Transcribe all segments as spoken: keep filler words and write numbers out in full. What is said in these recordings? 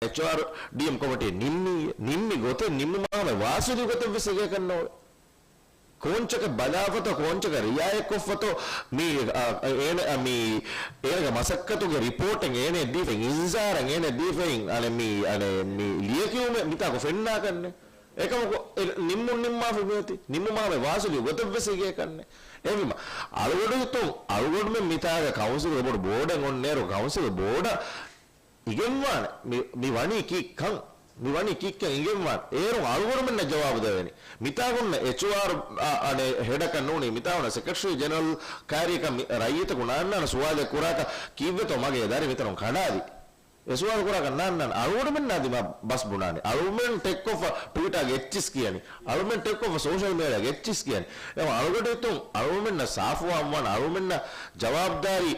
އެޗްއާރްޑީއެމް ކޮމިޓީ ނިންމީ، ނިންމި ގޮތެއް ނިންމުމާމެ ވާސިލު ގޮތެއް ވެސް އެގޭކަށް ނޯވޭ. ކޯންޗަކަށް ބަލާފަތޯ، ކޯންޗަކަށް ރިއާޔަތްކޮށްފަތޯ، މި، އާ، އޭނަ، އާ، މި، އޭނަގެ މަސައްކަތުގެ ރިޕޯޓެއް އޭނަ ދީފައި، އިންޒާރަށް އޭނަ ދީފައި، އަނެ މި، އަނެ މި ލިޔެކިޔުމެއް މިތާކު ފެންނާކަށްނެ. އެކަމަކު އެ ނިންމުން ނިންމާފަ މިއޮތީ. ނިންމުމާމެ ވާސިލު ގޮތެއް ވެސް އެގޭކަށްނެ. އެހެންވީމަ، އަޅުގަޑު ހިތުން، އަޅުގަޑުމެން މިތާގަ ކައުންސިލްގެ ބޮޑު ބޯޑެއް އޮންނޭރު، ކައުންސިލް ބޯޑަށް އިގެންވާނެ މި، މި ވަނީ ކީއްކަން، މި ވަނީ ކީއްކަން އިނގެންވާނެ. އޭރުން އަޅުގަނޑުމެންނަށް ޖަވާބު ދެވޭނީ. މިތާގަ އޮންނަ އެޗްއާރް، އަ، އަނެއް ހެޑަކަށް ނޫނީ، މިތާ އޮންނަ ސެކްރެޓަރީ ޖެނެރަލް ކާރިއަކަށް މި ރައްޔިތަކު ނާންނާނެ ސުވާލެއް ކުރާކަށް، ކީއްވެތޯ މަގޭ ދަރި މިތަނުން ކަނޑާލީ. އެ ސުވާލު ކުރާކަށް ނާންނާނެ. އަޅުގަނޑުމެންނާ ދިމާ ބަސް ބުނާނީ. އަޅުމެން ޓެކްކޮށްފަ ޓްވިޓާގެ އެއްޗިސް ކިޔަނީ. އަޅުމެން ޓެކްކޮށްފަ ސޯޝަލް މީޑިއާގެ އެއްޗިސް ކިޔަނީ. އެ އަޅުގަޑު ހިތުން އަޅުމެންނަށް ސާފުވާން ވާން، އަޅުމެންނަށް ޖަވާބުދާރީ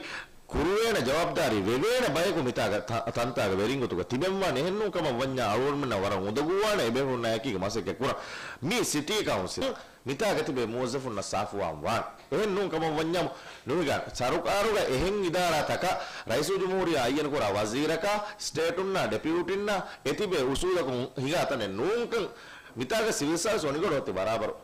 ކުރުވޭނެ، ޖަވާބުދާރީ ވެވޭނެ ބަޔަކު މިތާގަ ތަ-، ތަންތާގަ ވެރިންގޮތުގަ ތިބެންވާނެ. އެހެންނޫން ކަމަށް ވަންޏާ އަޅުގަނޑުމެންނަށް ވަރަށް އުނދަގޫވާނެ އެބޭފުޅުންނާ އެކީގަ މަސައްކަތް ކުރަން. މި ސިޓީ ކައުންސިލް މިތާގަ ތިބޭ މުވައްޒަފުންނަށް ސާފުވާން ވާން. އެހެން ނޫން ކަމަށް ވަންޏާމު ނުހިގާނެ. ސަރުކާރުގަ އެހެން އިދާރާތަކަށް ރައީސުލްޖުމްހޫރިއްޔާ އައްޔަނުކުރާ ވަޒީރަކާ، ސްޓޭޓުންނާ ޑެޕިއުޓީންނާ އެތިބޭ އުސޫލަކުން ހިނގާ ތަނެއް ނޫންކަން މިތާގަ ސިވިލް ސާވިސް އޮނިގަޑު އޮތީ ބަރާބަރު.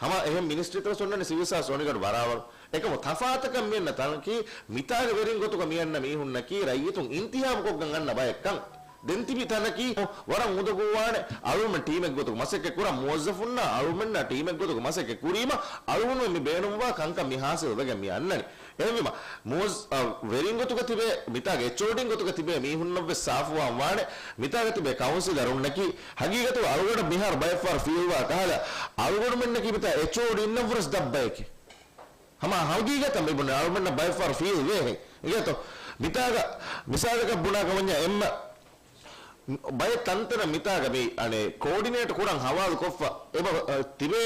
ހަމަ އެހެން މިނިސްޓްރީތަކަށް އޮންނަނީ ސިވިލް ސާވިސް އޮނިގަޑު ބަރާބަރު. އެކަމު ތަފާތަކަށް މިއަންނަ ތަނަކީ މިތާގަ ވެރިން ގޮތުގަ މިއަންނަ މީހުންނަކީ ރައްޔިތުން އިންތިހާބުކޮށްގަން އަންނަ ބައެއްކަން. ދެން ތިބި ތަނަކީ ވަރަށް އުނދަގޫވާނެ. އަޅުގަނޑުމެން ޓީމެއްގޮތުގަ މަސައްކަތް ކުރަން، މުވައްޒަފުންނާ އަޅުގަނޑުމެންނާ ޓީމެއްގޮތުގަ މަސައްކަތް ކުރީމަ، އަޅުގަނޑުމެން މި ބޭނުންވާ ކަންކަން މި ހާސިލް ވެގެން މި އަންނަނީ. އެހެންވީމަ، މުވައްޒ-، އަ، ވެރިން ގޮތުގަ ތިބޭ، މިތާގެ އެޗްއޯޑީން ގޮތުގަ ތިބޭ މީހުންނަށްވެސް ސާފުވާން ވާނެ، މިތާގަ ތިބޭ ކައުންސިލަރުންނަކީ، ހަގީގަތުގަ އަޅުގަނޑަށް މިހާރު ބައެއްފަހަރު ފީލްވާ ކަހަލަ، އަޅުގަނޑުމެންނަކީ މިތާ އެޗްއޯޑީންނަށްވުރެސް ދަށްބައެކޭ. ހަމަ ހަގީގަތަށް މި ބުނެ އަޅުމެންނަށް ބައެއްފަހަރު ފީލް ވޭހެން. އިނގޭތޯ؟ މިތާގަ މިސާލަކަށް ބުނާކަށް ވަންޏާ އެންމެ ބައެއް ތަންތަނަށް މިތާގަ މި އަނެއް ކޯޑިނޭޓް ކުރަން ހަވާލު ކޮށްފަ އެބަ، އަ، ތިބޭ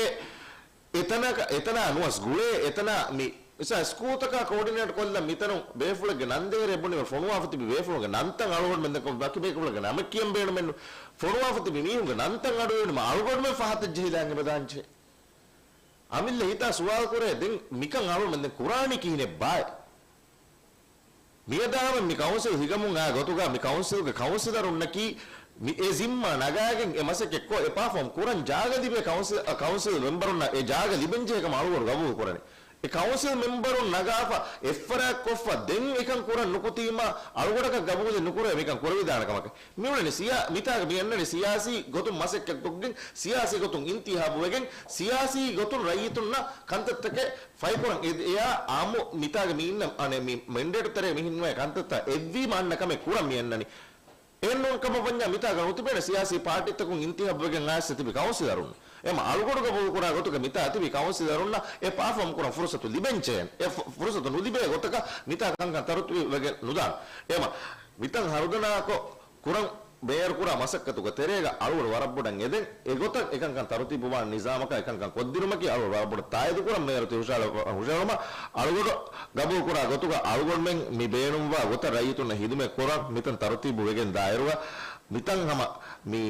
އެތަނަކަ، އެތަނާ ނުވަސް ގުޅޭ އެތަނާ މި މިސާ ސްކޫލްތަކާ ކޯޑިނޭޓް ކޮށްލަން މިތަނުން ބޭފުޅެއްގެ ނަން ދޭރޭ ބުނީމަ ފޮނުވާފަ ތިބި ބޭފުޅުންގެ ނަންތައް އަޅުގަނޑުމެން ދެކޮށް ވަކި ބޭކަލުންގެ ނަމެއް ކިޔަން ބޭނުމެއްނު. ފޮނުވާފަ ތިބި މީހުންގެ ނަންތައް އަޑުއިވުނީމަ އަޅުގަނޑުމެން ފަހަތަށް ޖެހިލާން އެބަ ދާންޖެހޭ. އަމިއްލަ ހިތާ ސުވާލު ކުރޭ، ދެން މިކަން އަޅުމެން ދެން ކުރާނީ ކިހިނެއް ބާއޭ؟ މިއަދާމެން މި ކައުންސިލް ހިގަމުން އާ ގޮތުގަ މި ކައުންސިލްގެ ކައުންސިލަރުންނަކީ މި އެ ޒިންމާ ނަގާގެން އެ މަސައްކަތް ކޮށް އެ ޕާފޯމް ކުރަން ޖާގަ ލިބޭ ކައުންސިލް، އަ، ކައުންސިލް މެމްބަރުންނަށް އެ ޖާގަ ލިބެން ޖެހޭ ކަމަށް އަޅުގަނޑު ގަބޫލު ކުރަނީ. އެ ކައުންސިލް މެމްބަރުން ނަގާފަ އެއްފަރާތް ކޮށްފަ ދެން އެކަން ކުރަން ނުކުތީމާ އަޅުގަޑަކަށް ގަބޫލެއް ނުކުރޭ މިކަން ކުރެވިދާނެ ކަމަކަށް. މިއުޅެނީ ސިޔާ-، މިތާގަ މި އަންނަނީ ސިޔާސީ ގޮތުން މަސައްކަތް ކޮށްގެން، ސިޔާސީ ގޮތުން އިންތިހާބު ވެގެން، ސިޔާސީ ގޮތުން ރައްޔިތުންނަށް ކަންތައްތަކެއް ފައިކުރަން. އެ-، އެއާ އާއްމު މިތާގަ މި އިންނަ، އަނެއް މި މެންޑޭޓު ތެރޭ މި ހިންނުވޭ ކަންތައްތައް އެއްވީމަ އަންނަ ކަމެއް ކުރަން މި އަންނަނީ. އެހެން ނޫން ކަމަށް ވަންޏާ މިތާގަ ނުތިބޭނެ ސިޔާސީ ޕާޓީތަކުން އިންތިހާބު ވެގެން އައިސް ތިބި ކައުންސިލަރުން. އެމަ އަޅުގަޑު ގަބޫލު ކުރާ ގޮތުގަ މިތާ ތިބި ކައުންސިލަރުންނަށް އެ ޕާފޯމް ކުރަން ފުރުސަތު ލިބެން ޗޭން. އެ ފު-، ފުރުސަތު ނުލިބޭ ގޮތަކަށް މިތާ ކަންކަން ތަރުތީބު ވެގެން ނުދާން. އެމަ މިތަން ހަރުދަނާކޮށް ކުރަން މޭޔަރު ކުރާ މަސައްކަތުގެ ތެރޭގަ އަޅުގަޑު ވަރަށް ބޮޑަށް އެދެން، އެގޮތަށް އެކަންކަން ތަރުތީބުވާން ނިޒާމަކާ އެކަންކަން ކޮށްދިނުމަކީ އަޅުގަޑު ވަރަށް ބޮޑަށް ތާއީދު ކުރަން މޭޔަރު ތި ހުށަހަޅަ-، ހުށަހެޅުމަށް އަޅުގަޑު ގަބޫލު ކުރާ ގޮތުގަ އަޅުގަނޑުމެން މި ބޭނުންވާ ގޮތަށް ރައްޔިތުންނަށް ހިދުމަތް ކުރަން މިތަން ތަރުތީބު ވެގެން ދާއިރުގަ މިތަން ހަމަ މި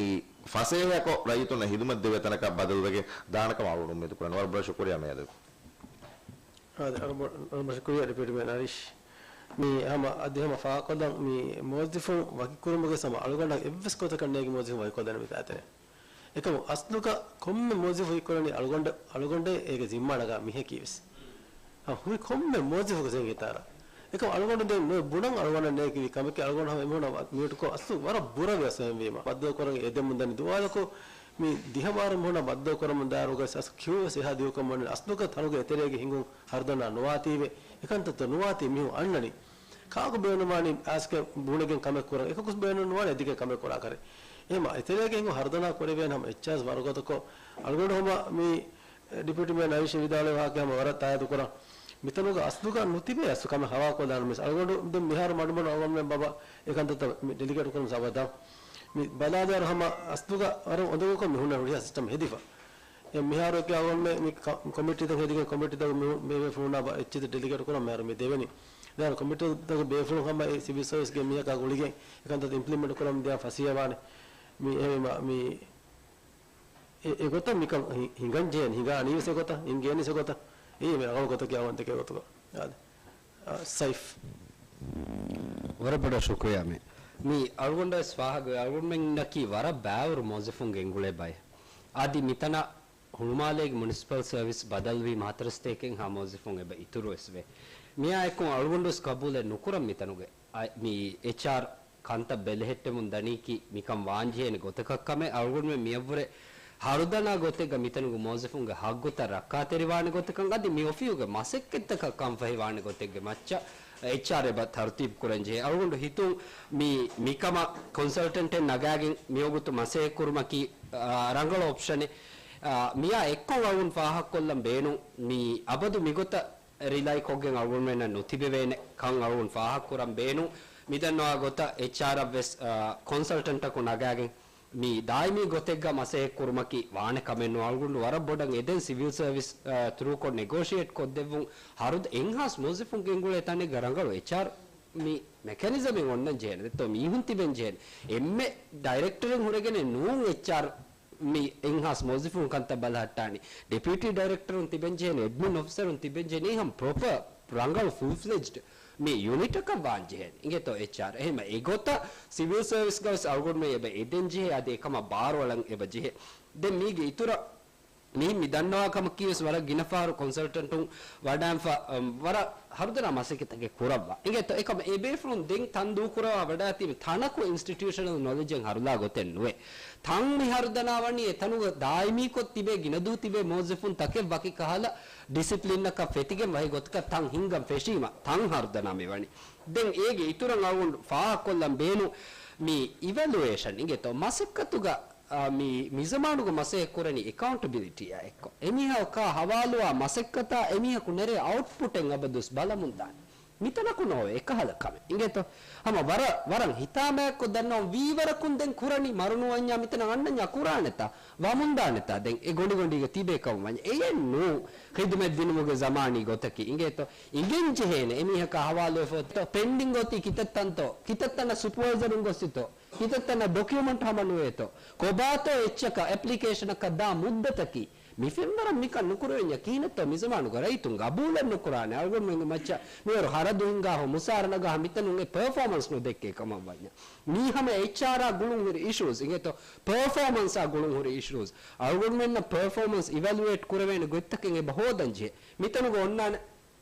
ފަސޭހަކޮށް ރައްޔިތުންނަށް ހިދުމަތް ދެވޭ ތަނަކަށް ބަދަލުވެގެން ދާނެ ކަމަށް އަޅުގަޑު އުއްމީދު ކުރަން. ވަރަށް ބޮޑަށް ޝުކުރިއްޔާ މޭޔަރ. އާދެ، އަޅު ބޮ-، އަޅު ބޮޑަށް ޝުކުރިއްޔާ ޑެޕިއުޓީ މޭޔަރ އަރީޝް. މި ހަމަ އަދި ހަމަ ފާހަގަކޮށްލަން މި މުވައްޒަފުން ވަކިކުރުމުގެ ސަމަ އަޅުގަނޑަށް އެއްވެސް ގޮތަކަށް ނޭނގި މުވައްޒަފުން ވަކިކޮށްލަން މި ތާތެރޭ. އެކަމު އަސްލުގަ ކޮންމެ މުވައްޒަފު ވަކިކުރަނީ އަޅުގަނޑަށް، އަޅުގަނޑޭ އޭގެ ޒިންމާ ނަގާ މީހަކީ ވެސް. ހަ، ހުރި ކޮންމެ މުވައްޒަފަކު ސެން ހިތާރަ. އެކަމު އަޅުގަނޑު ދެން ނު ބުނަން އަޅުގަނޑަށް ނޭނގިވި ކަމެކޭ އަޅުގަނޑު ހަމަ އެމީހުނަށް ވަ-، މިއުޓުކޮށް އަސްލު ވަރަށް ބުރަވެ އަސް އެހެންވީމަ. ބައްދަލު ކުރަން އެދެމުން ދަނީ ދުވާލަކު މި ދިހަވާރު މީހުނަށް ބައްދަލު ކުރަމުން ދާއިރުގަ އަސް ކިޔޫ ވެސް އެހާ ދިޔުކަމުން އަސްލުގަ ތަނުގެ އެތެރޭގެ ހިނގުން ހަރުދަނާ ނުވާތީވެ، އެކަންތައްތައް ނުވާތީ މީހުން އަންނަނީ. ކާކު ބޭނުންވާނީ އައިސްގެ ބުނެގެން ކަމެއް ކުރަން، އެކަކުސް ބޭނުންވާނެ އެދިގެ ކަމެއް ކުރާކަރެ. އެހެމަ އެތެރޭގެ ހިނގު ހަރުދަނާ ކުރެވޭނެ ހަމަ އެއްޗާސް ވަރުގަދަކޮށް، އަޅުގަނޑު ހަމަ މި ޑެޕިއުޓީ މޭޔަރ އަރީޝް ވިދާޅުވި ވާހަކަ ހަމަ ވަރަށް ތާއީދު ކުރަން. މިތަނުގަ އަސްލުގަ ނުތިބޭ އަސްލު ކަމެއް ހަވާކޮށްލާނަމަވެސް، އަޅުގަނޑު ދެން މިހާރު މަޑުމަޑު އަޅުގަނޑުމެން ބަބަ އެކަންތައްތައް މި ޑެލިގޭޓް ކުރަމުން ސަބަދާ. މި ބަލާލާއިރު ހަމަ އަސްލުގަ ވަރަށް އުނދަގޫކޮށް މި ހުންނަ ހުރިހާ ސިސްޓަމް ހެދިފަ. އެ މިހާރު އެކި އަޅުގަނޑުމެން މި ކަ-، ކޮމިޓީތައް ހެދިގެން ކޮމިޓީތަކު މި ހު-، ބޭބޭފުޅުންނާ ބަ-، އެއްޗެތި ޑެލިގޭޓް ކުރަން މިހާރު މި ދެވެނީ. ދެން ކޮމިޓީތަކު ބޭފުޅުން ހަމަ އެ ސިވިލް ސަރވިސްގެ މީހަކާ ގުޅިގެން އެކަންތައް އިމްޕްލިމެންޓް ކުރަމުން ދިޔަ ފަސޭހަވާނެ. މި އެހެންވީމަ މި އެ، އެގޮތަށް މިކަން ހި-، ހިނގަންޖެހޭނެ، ހިނގާނީވެސް އެގޮތަށް، ހިނގޭނީސް އެގޮތަށް. އެއީ މި ރަނގަޅު ގޮތަކީ އަވަން ދެކޭ ގޮތުގަ. އާދެ. އަ، ސައިފް. ވަރަށް ބޮޑަށް ޝުކުރިއްޔާ މި. މި އަޅުގަނޑަށް ވެސް ފާހަގަ އޮތް އަޅުގަނޑުމެންނަކީ ވަރަށް ބާވަރު މުވައްޒަފުން ގެންގުޅޭ ބައެއް. އަދި މިތަނަށް ހުޅުމާލޭގެ މުނިސިޕަލް ސަރވިސް ބަދަލުވީމަ ހަތަރުސަތޭކައިންހާ މުވައްޒަފުން އެބަ އިތުރު ވެސް ވޭ. މިއާ އެކު އަޅުގަނޑު ވެސް ގަބޫލެއް ނުކުރަން މިތަނުގެ އަ، މި އެޗްއާރް ކަންތައް ބެލެހެއްޓެމުން ދަނީކީ މިކަން ވާންޖެހޭނެ ގޮތަކަށް ކަމެއް. އަޅުގަނޑުމެން މިއަށްވުރެ ހަރުދަނާ ގޮތެއްގަ މިތަނުގެ މުވައްޒަފުންގެ ހައްގުތައް ރައްކާތެރިވާނެ ގޮތަކަށް އަދި މި އޮފީހުގެ މަސައްކަތްތަކަށް ކަންފަހިވާނެ ގޮތެއްގެ މައްޗަށް އެޗްއާރް އެބަ ތަރުތީބު ކުރަން ޖެހޭ. އަޅުގަނޑު ހިތުން މި، މިކަމަށް ކޮންސަލްޓެންޓެއް ނަގާގެން މިވަގުތު މަސައްކަތް ކުރުމަކީ، އާ، ރަނގަޅު އޮޕްޝަނެއް. އާ، މިއާ އެއްކޮށް އަޅުގަނޑު ފާހަގަކޮށްލަން ބޭނުން މި އަބަދު މިގޮތަށް ރިލައި ކޮށްގެން އަޅުގަނޑުމެންނަށް ނުތިބެވޭނެ ކަން އަޅުގަނޑު ފާހަގަކުރަން ބޭނުން. މިދަންނަވާ ގޮތަށް އެޗްއާރަށް ވެސް، އާ، ކޮންސަލްޓެންޓަކު ނަގާގެން މި ދާއިމީ ގޮތެއްގަ މަސައްކަތް ކުރުމަކީ ވާނެ ކަމެއް ނޫން. އަޅުގަނޑު ވަރަށް ބޮޑަށް އެދެން ސިވިލް ސަރވިސް، އާ، ތުރޫކޮށް ނެގޯޝިއޭޓް ކޮށްދެއްވުން. ހަރުދަ އެއްހާސް މުވައްޒަފުން ގެންގުޅޭ ތަނެއްގަ ރަނގަޅު އެޗްއާރް މި މެކެނިޒަމެއް އޮންނަން ޖެހޭނެ. ދެއްތޯ މީހުން ތިބެން ޖެހޭނެ. އެންމެ ޑައިރެކްޓަރެއް ހުރެގެނެއް ނޫން އެޗްއާރް މި އެއްހާސް މުވައްޒަފުން ކަންތައް ބަލަހައްޓާނީ. ޑެޕިއުޓީ ޑައިރެކްޓަރުން ތިބެން ޖެހޭނެ، އެޑްމިން އޮފިސަރުން ތިބެން ޖެހޭނެ، އެހެން ޕްރޮޕަރ ރަނގަޅު ފުލް ފްލެޖްޑް މި ޔުނިޓަކަށް ވާން ޖެހޭނެ. އިނގޭތޯ އެޗްއާރް. އެހެން އެގޮތަށް ސިވިލް ސަރވިސްގަ ވެސް އަޅުގަނޑުމެން އެބަ އެދެން ޖެހޭ، އަދި އެކަމަށް ބާރުއަޅަން އެބަ ޖެހޭ. ދެން މީގެ އިތުރަށް މި، މި ދަންނަވާ ކަމަކީ ވެސް ވަރަށް ގިނަ ފަހަރު ކޮންސަލްޓެންޓުން ވަޑާންފަ، އަ، ވަރަށް ހަރުދަނާ މަސައްކަތްތަކެއް ކުރައްވާ. އިނގޭތޯ އެކަމަށް އެބޭފުޅުން ދެން ތަން ދޫކުރައްވާ ވަޑާތީ ތަނަކު އިންސްޓިޓިއުޝަނަލް ނޮލެޖެއް ހަރުލާ ގޮތެއް ނުވޭ. ތަން މި ހަރުދަނާ ވަނީ އެ ތަނުގަ ދާއިމީކޮށް ތިބޭ ގިނަ ދުވަހު ތިބޭ މުވައްޒަފުން ތަކެއް ވަކި ކަހަލަ ޑިސިޕްލިންއަކަށް ފެތިގެން ވަހި ގޮތަކަށް ތަން ހިންގަން ފެށީމަ ތަން ހަރުދަނާ މި ވަނީ. ދެން އޭގެ އިތުރަށް އަޅުގަނޑު ފާހަގަކޮށްލަން ބޭނުން މި އިވެލުއޭޝަން އިނގޭތޯ މަސައްކަތުގަ އާ، މި، މިޒަމާނުގެ މަސައްކަތް ކުރަނީ އެކައުންޓަބިލިޓީއާ އެއްކޮށް. އެމީހަކާ ހަވާލުވާ މަސައްކަތާ އެމީހަކު ނެރޭ އައުޓްޕުޓެއް އަބަދުވެސް ބަލަމުންދާނެ. މިތަނަކު ނޯވޭ އެކަހަލަ ކަމެއް. އިނގޭތޯ؟ ހަމަ ވަރަށް، ވަރަށް ހިތާމައެއްކޮށް ދަންނަވަން ވީވަރަކުން ދެން ކުރަނީ މަރުނުވަންޏާ މިތަނަށް އަންނަންޏާ ކުރާނެތާ، ވަމުންދާނެތާ ދެން އެ ގޮނޑިގޮނޑީގަ ތިބޭ ކަމަށް ވަންޏާ. އެއެއް ނޫން ޚިދުމަތް ދިނުމުގެ ޒަމާނީ ގޮތަކީ. އިނގޭތޯ؟ އިނގެން ޖެހޭނެ އެމީހަކާ ހަވާލުވެފަ އޮތްތޯ ޕެންޑިންގ އޮތީ ކިތައްތަންތޯ؟ ކިތައްތަނަށް ސުޕަވައިޒަރުން ގޮސްސިތޯ؟ ކިތައްތަނަށް ޑޮކިއުމަންޓް ހަމަ ނުވޭތޯ؟ ކޮބާތޯ އެއްޗަކަށް އެޕްލިކޭޝަނަކަށް ދާ މުއްދަތަކީ؟ މި ފެންވަރަށް މިކަން ނުކުރެވެންޏާ ކިހިނެއްތޯ މިޒަމާނުގަ ރައްޔިތުން ގަބޫލެއް ނުކުރާނެ؟ އަޅުގަނޑުމެންގެ މައްޗަށް މިވަރު ހަރަދު ހިންގާ ހޯ މުސާރަ ނަގާ ހޯ މިތަނުން އެ ޕަރފޯމަންސް ނުދެއްކޭ ކަމަށް ވަންޏާ. މީ ހަމަ އެޗްއާރާ ގުޅުން ހުރި އިޝޫސް އިނގޭތޯ؟ ޕަރފޯމަންސާ ގުޅުން ހުރި އިޝޫސް. އަޅުގަނޑުމެންނަށް ޕަރފޯމަންސް އިވެލުއޭޓް ކުރެވޭނެ ގޮތްތަކެއް އެބަ ހޯދަން ޖެހޭ. މިތަނުގަ އޮންނާނެ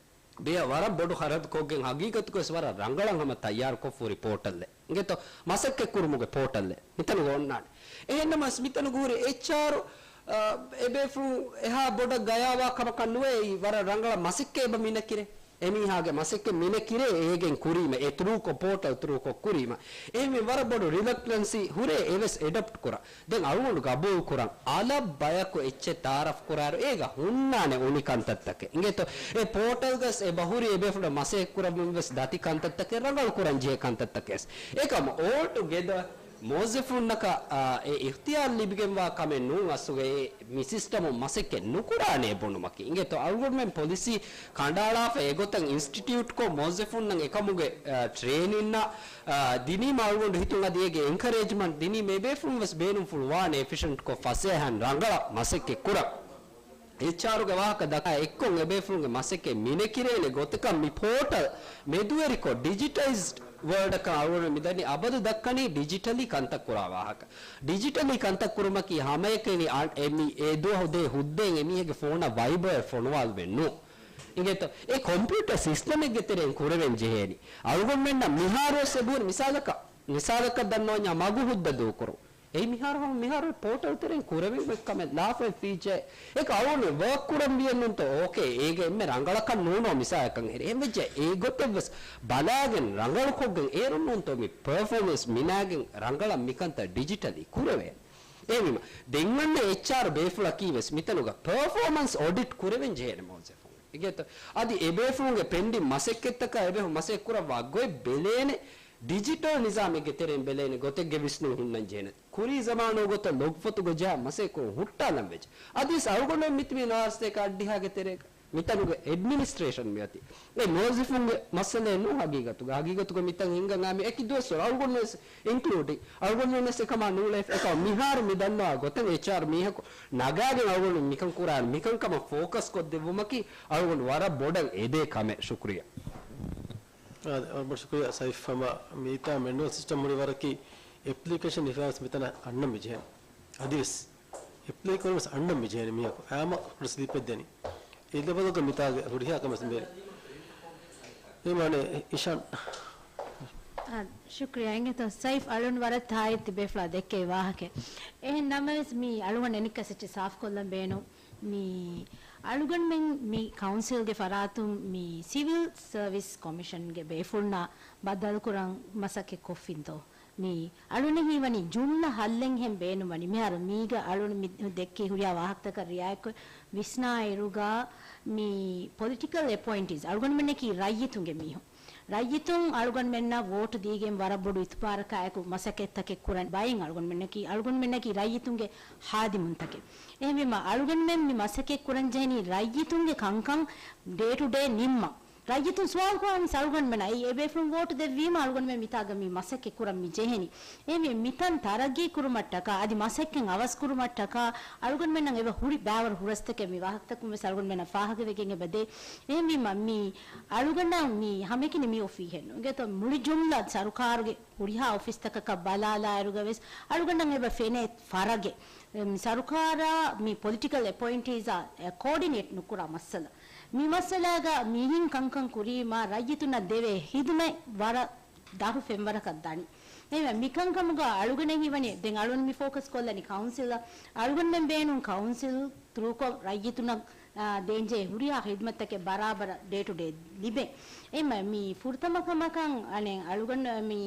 ބެއަށް ވަރަށް ބޮޑު ހަރަދު ކޮށްގެން ހަގީގަތުގަވެސް ވަރަށް ރަނގަޅަށް ހަމަ ތައްޔާރުކޮށްފަ ހުރި ޕޯޓަލްއެއް. އިނގޭތޯ؟ މަސައްކަތްކުރުމުގެ ޕޯޓަލްއެއް. މިތަނުގަ އޮންނާނެ. އެހެންނަމަވެސް މިތަނުގަ ހުރި އެޗްއާރު، އާ، އެބޭފުޅުން އެހާ ބޮޑަށް ގަޔާވާ ކަމަކަށް ނުވޭ އެއީ ވަރަށް ރަނގަޅަށް މަސައްކަތް އެބަ މިނަ ކިރޭ. އެމީހާގެ މަސައްކަތް މިނަ ކިރޭ އޭގެން ކުރީމަ، އެ ތުރޫކޮށް ޕޯޓަލް ތުރޫކޮށް ކުރީމަ. އެހެންވެ ވަރަށް ބޮޑު ރިލަކްޓަންސީ ހުރޭ އެވެސް އެޑޮޕްޓް ކުރަން. ދެން އަޅުގަނޑު ގަބޫލު ކުރަން އަލަށް ބަޔަކު އެއްޗެއް ތައާރަފް ކުރާއިރު އޭގަ ހުންނާނެ އުނި ކަންތައްތަކެއް. އިނގޭތޯ؟ އެ ޕޯޓަލްގަސް އެބަހުރި އެބޭފުޅަށް މަސައްކަތް ކުރަމުން ވެސް ދަތި ކަންތައްތަކެއް ރަނގަޅު ކުރަން ޖެހޭ ކަންތައްތަކެސް. އެކަމަ އޯލްޓުގެދަ މުވައްޒަފުންނަކަށް، އާ، އެ އިޚްތިޔާރު ލިބިގެންވާ ކަމެއް ނޫން އަސްލުގައި މި ސިސްޓަމުން މަސައްކަތް ނުކުރާނޭ ބުނުމަކީ. އިނގޭތޯ؟ އަޅުގަނޑުމެން ޕޮލިސީ ކަނޑައަޅާފަ އެގޮތަށް އިންސްޓިޓިއުޓްކޮށް މުވައްޒަފުންނަށް އެކަމުގެ، އާ، ޓްރޭނިންއަށް، އާ، ދިނީމަ އަޅުގަނޑު ހިތުން އަދި އޭގެ އެންކަރޭޖްމަންޓް ދިނީމަ އެބޭފުޅުން ވެސް ބޭނުންފުޅު ވާނެ އެފިޝަންޓްކޮށް ފަސޭހައިން ރަނގަޅަށް މަސައްކަތް ކުރަން. އެޗްއާރުގެ ވާހަކަ ދައްކާ އެއްކޮށް އެބޭފުޅުންގެ މަސައްކަތް މިނެކިރޭނެ ގޮތަކަށް މި ޕޯޓަލް މެދުވެރިކޮށް ޑިޖިޓައިޒްޑް ވަރލްޑަކަށް އަޅުގަނޑު މިދަނީ އަބަދު ދައްކަނީ ޑިޖިޓަލީ ކަންތައް ކުރާ ވާހަކަ. ޑިޖިޓަލީ ކަންތައް ކުރުމަކީ ހަމައެކަނި އަ-، އެ މި އެ ދުވަހު ދޭ ހުއްދައިން އެމީހެއްގެ ފޯނަށް ވައިބަރ ފޮނުވާލުމެއް ނޫން. އިނގޭތޯ؟ އެ ކޮމްޕިއުޓަ ސިސްޓަމެއްގެ ތެރެއިން ކުރެވެން ޖެހޭނީ. އަޅުގަނޑުމެންނަށް މިހާރުވެސް އެބަހުރި މިސާލަކަށް، މިސާލަކަށް ދަންނަވަންޏާ މަގު ހުއްދަ ދޫކުރުން. އެއީ މިހާރު ހަމަ މިހާރު ޕޯޓަލް ތެރެއިން ކުރެވޭ ކަމެއް ލާފައި ފީޗާ. އެކަ އަޅުގަނޑު ވަރކް ކުރަން ވިޔަން ނޫންތޯ؟ އޯކޭ، އޭގެ އެންމެ ރަނގަޅަކަށް ނޫނޯ މިސާލަކަށް ހެރި. އެހެންވެއްޖެ އެގޮތެއްވެސް ބަލާގެން ރަނގަޅުކޮށްގެން އޭރުން ނޫންތޯ މި ޕަރފޯމަންސް މިނާގެން ރަނގަޅަށް މިކަންތައް ޑިޖިޓަލީ ކުރެވޭނެ. އެހެންވީމަ ދެން އަންނަ އެޗްއާރު ބޭފުޅަކީ ވެސް މިތަނުގަ ޕަރފޯމަންސް އޮޑިޓް ކުރެވެން ޖެހޭނެ މުވައްޒަފުން. އިނގޭތޯ؟ އަދި އެބޭފުޅުންގެ ޕެންޑިން މަސައްކަތްތަކާ އެބޭފުޅުން މަސައްކަތް ކުރައްވާ ގޮތް ބެލޭނެ ޑިޖިޓަލް ނިޒާމެއްގެ ތެރެއިން ބެލޭނެ ގޮތެއްގެ ވިސްނުން ހުންނަން ޖެހޭނެ. ކުރީ ޒަމާނުގެ ގޮތަށް ލޮގްފޮތުގަ ޖަހާ މަސައްކަތް ކުރުން ހުއްޓާލަން ވެއްޖެ. އަދިވެސް އަޅުގަނޑުމެން މިތިބީ ނާރަސަތޭކަ އައްޑިހާގެ ތެރޭގަ. މިތަނުގެ އެޑްމިނިސްޓްރޭޝަން މިއޮތީ. އެ މުވައްޒަފުންގެ މައްސަލައެއް ނޫން ހަގީގަތުގަ. ހަގީގަތުގަ މިތަން ހިންގަން އާ މި އެކި ދުވަސްވަރު އަޅުގަނޑު ވެސް އިންކްލޫޑިން އަޅުގަނޑުމެން ވެސް އެކަމާ ނޫޅޭ އެކަމަ މިހާރު މި ދަންނަވާ ގޮތަށް އެޗްއާރް މީހަކު ނަގާގެން އަޅުގަނޑު މިކަން ކުރާން މިކަން ކަމަށް ފޯކަސް ކޮށްދެއްވުމަކީ އަޅުގަނޑު ވަރަށް ބޮޑަށް އެދޭ ކަމެއް. ޝުކުރިއްޔާ. އާދެ، ވަރަށް ބޮޑަށް ޝުކުރިއްޔާ ސައިފް. ހަމަ މިތާ މެނުއަލް ސިސްޓަމް ހުރި ވަރަކީ އެޕްލިކޭޝަން ހިފާވެސް މިތަނަށް އަންނަން މި ޖެހޭނެ. އަދިވެސް އެޕްލައި ކުރަން ވެސް އަންނަން މި ޖެހޭނެ މީހަކު އާމަ ކުރިސް ލިބެއްދެނީ. އެ ލެވަލުގަ މިތާގެ ހުރިހާ ކަމެއް މި އެ މާނެ އިޝާން. އާ، ޝުކްރިޔާ. އިނގޭތޯ ސައިފް އަޅުން ވަރަށް ތާއީދު ތިބޭ ފުޅާ ދެއްކެވި ވާހަކަ. އެހެން ނަމަވެސް މީ އަޅުގަނޑު އެނެއްކަސް އެއްޗެއް ސާފްކޮށްލަން ބޭނުން. މި އަޅުގަނޑުމެން މި ކައުންސިލްގެ ފަރާތުން މި ސިވިލް ސަރވިސް ކޮމިޝަންގެ ބޭފުޅުންނާ ބައްދަލުކުރަން މަސައްކަތް ކޮށްފިންތޯ؟ މި އަޅުން ހީވަނީ ޖުމްލަ ހައްލެއްހެން ބޭނުންވަނީ. މިހާރު މީގަ އަޅުން މި ދެއްކި ހުރިހާ ވާހަކަތަކަށް ރިއާޔަތްކޮށް ވިސްނާއިރުގަ މި ޕޮލިޓިކަލް އެޕޮއިންޓީސް އަޅުގަނޑުމެންނަކީ ރައްޔިތުންގެ މީހުން. ރައްޔިތުން އަޅުގަނޑުމެންނަށް ވޯޓް ދީގެން ވަރަށް ބޮޑު އިތުބާރަކާއެކު މަސައްކަތްތަކެއް ކުރަން ބައިން އަޅުގަނޑުމެންނަކީ، އަޅުގަނޑުމެންނަކީ ރައްޔިތުންގެ ހާދިމުންތަކެއް. އެހެންވީމަ އަޅުގަނޑުމެން މި މަސައްކަތް ކުރަން ޖެހެނީ ރައްޔިތުންގެ ކަންކަން ޑޭ ޓު ޑޭ ނިންމަން. ރައްޔިތުން ސުވާލު ކުރާނީ އަޅުގަނޑުމެންނަށް. އެ ބޭފުޅުން ވޯޓް ދެއްވީމަ އަޅުގަނޑުމެން މިތާގަ މި މަސައްކަތް ކުރަން މި ޖެހެނީ. އެހެންވީ މިތަން ތަރައްގީ ކުރުމަށްޓަކާ އަދި މަސައްކަތް އަވަސް ކުރުމަށްޓަކާ އަޅުގަނޑުމެންނަށް އެބަ ހުރި ބައިވަރު ހުރަސްތަކެއް މި ވާހަކަތަކުން ވެސް އަޅުގަނޑުމެންނަށް ފާހަގަވެގެން އެބަ ދޭ. އެހެންވީމަ މި އަޅުގަނޑަށް މި ހަމައެކަނި މި އޮފީހެއް ނޫން. އިނގޭތޯ މުޅި ޖުމްލަ ސަރުކާރުގެ ހުރިހާ އޮފީސްތަކަކަށް ބަލާލާއިރުގަ ވެސް އަޅުގަނޑަށް އެބަ ފެނޭ ފަރަގެއް. މި ސަރުކާރާ މި ޕޮލިޓިކަލް އެޕޮއިންޓީސްއާ ކޯޑިނޭޓް ނުކުރާ މައްސަލަ. މި މައްސަލާގަ މިހިން ކަންކަން ކުރީމާ ރައްޔިތުންނަށް ދެވޭ ހިދުމަތް ވަރަށް ދަށު ފެންވަރަކަށް ދަނީ. އެހެންވެ، މިކަންކަމުގަ އަޅުގަނޑަށް ހީވަނީ، ދެން އަޅުން މި ފޯކަސް ކޮށްލަނީ ކައުންސިލަށް. އަޅުގަނޑުމެން ބޭނުން ކައުންސިލް ތުރޫކޮށް ރައްޔިތުންނަށް، އާ، ދޭންޖެހޭ ހުރިހާ ހިދުމަތްތަކެއް ބަރާބަރަށް ޑޭ ޓު ޑޭ ލިބޭ. އެހެންވެ، މި ފުރަތަމަ ކަމަކަށް އަނެއް އަޅުގަނޑު މި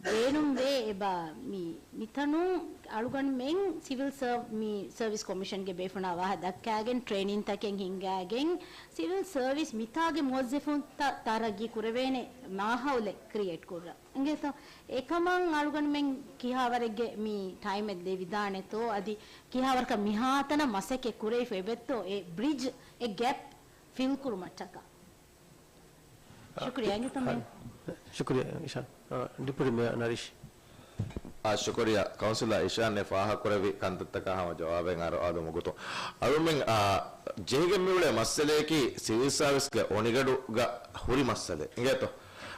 ބޭނުންވޭ އެބަ މި، މިތަނުން އަޅުގަނޑުމެން ސިވިލް ސަރ-، މި ސަރވިސް ކޮމިޝަންގެ ބޭފުޅާ ވާހަ ދައްކާގެން ޓްރޭނިންތަކެއް ހިންގާގެން ސިވިލް ސަރވިސް މިތާގެ މުވައްޒަފުންތައް ތަރައްގީ ކުރެވޭނެ މާހައުލެއް ކްރިއޭޓް ކުރަން. އިނގޭތޯ؟ އެކަމަށް އަޅުގަނޑުމެން ކިހާވަރެއްގެ މި ޓައިމެއް ލެވިދާނެތޯ، އަދި ކިހާވަރަކަށް މިހާތަނަށް މަސައްކަތް ކުރެވިފަ އެބައޮތްތޯ އެ ބްރިޖް، އެ ގެޕް ފިލް ކުރުމަށްޓަކާ؟ ޝުކުރިޔާ. އިނގޭތޯ މެން. ޝުކުރިޔާ އިޝާން. އާ، ޑިޕުޓީ މޭޔަރ ނަރީޝް. އާ، ޝުކުރިޔާ. ކައުންސިލަރ އިޝާން އެ ފާހަގަކުރެއްވި ކަންތައްތަކާ ހަމަ ޖަވާބެއް އަރު އާދުމުގެ ގޮތުން. އަޅުމެން، އާ، ޖެހިގެން މިއުޅޭ މައްސަލަޔަކީ ސިވިލް ސާވިސްގެ އޮނިގަނޑުގަ ހުރި މައްސަލައެއް. އިނގޭތޯ؟